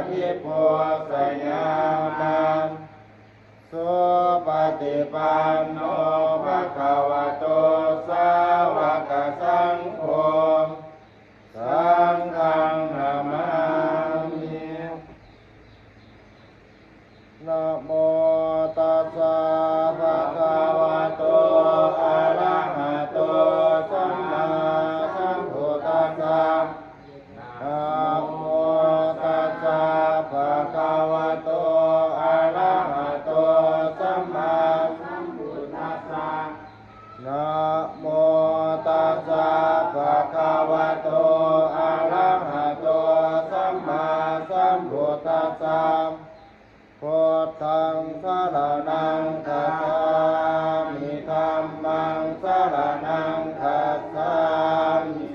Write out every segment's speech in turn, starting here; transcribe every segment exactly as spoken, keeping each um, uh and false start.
vibhūsayāma. Supaṭipanno bhagavato sāvakasaṅgho, saṅghaṃ namāmi. Namo tassa bhagavato arahato sammāsambuddhassa. Namo tassa bhagavato arahato sammāsambuddhassa. Namo tassa bhagavato arahato sammāsambuddhassa. Buddhaṃ saraṇaṃ gacchāmi. Dhammaṃ saraṇaṃ gacchāmi.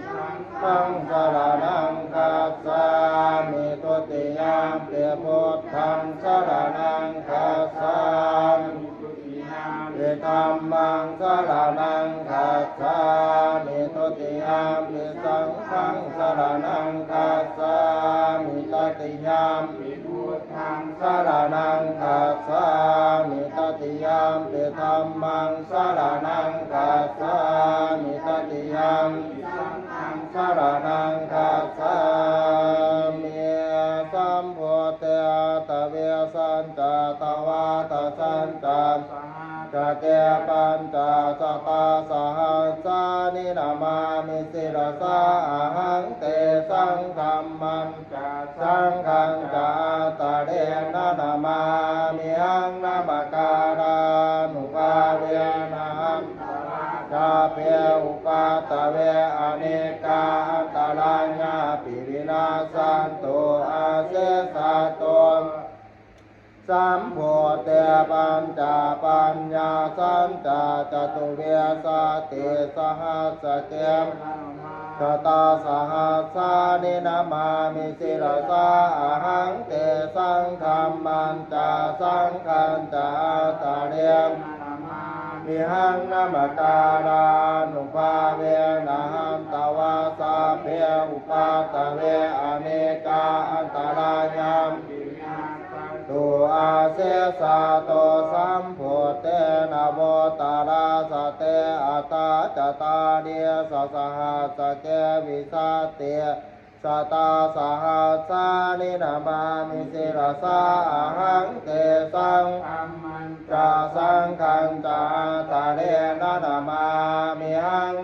Saṅghaṃ saraṇaṃ gacchāmi. Dutiyampi buddhaṃ saraṇaṃ gacchāmi. Dutiyampi dhammaṃ saraṇaṃ gacchāmi. Dutiyampi saṅghaṃ saraṇaṃ gacchāmi. Tatiyampi buddhaṃ saraṇaṃ gacchāmi. Tatiyampi dhammaṃ saraṇaṃ gacchāmi. Tatiyampi saṅghaṃ saraṇaṃ gacchāmi. Sambuddhe aṭṭhavīsañca dvādasañca sahassake pañcasatasahassāni namāmi sirasā ahaṃ. Tesaṃ dhammañca saṅghañca ādarena namāmihaṃ. Namakārānubhāvena hantvā sabbe upaddave anekā antarāyāpi vinassantu asesato. Sambuddhe pañcapaññāsañca catuvīsatisahassake satasahasāni namāmi sirasā ahaṃ. Tesaṃ dhammañca saṅghañca ādarena namāmihaṃ. Namakārānubhāvena hantvā sabbe upaddave anekā antarāyāpi vinassantu asesato. Sambuddhe navuttarasate aṭṭhacattāḷīsasahassake vīsati satasahasāni namāmi sirasā ahaṃ. Tesaṃ dhammañca saṅghañca ādarena namāmihaṃ.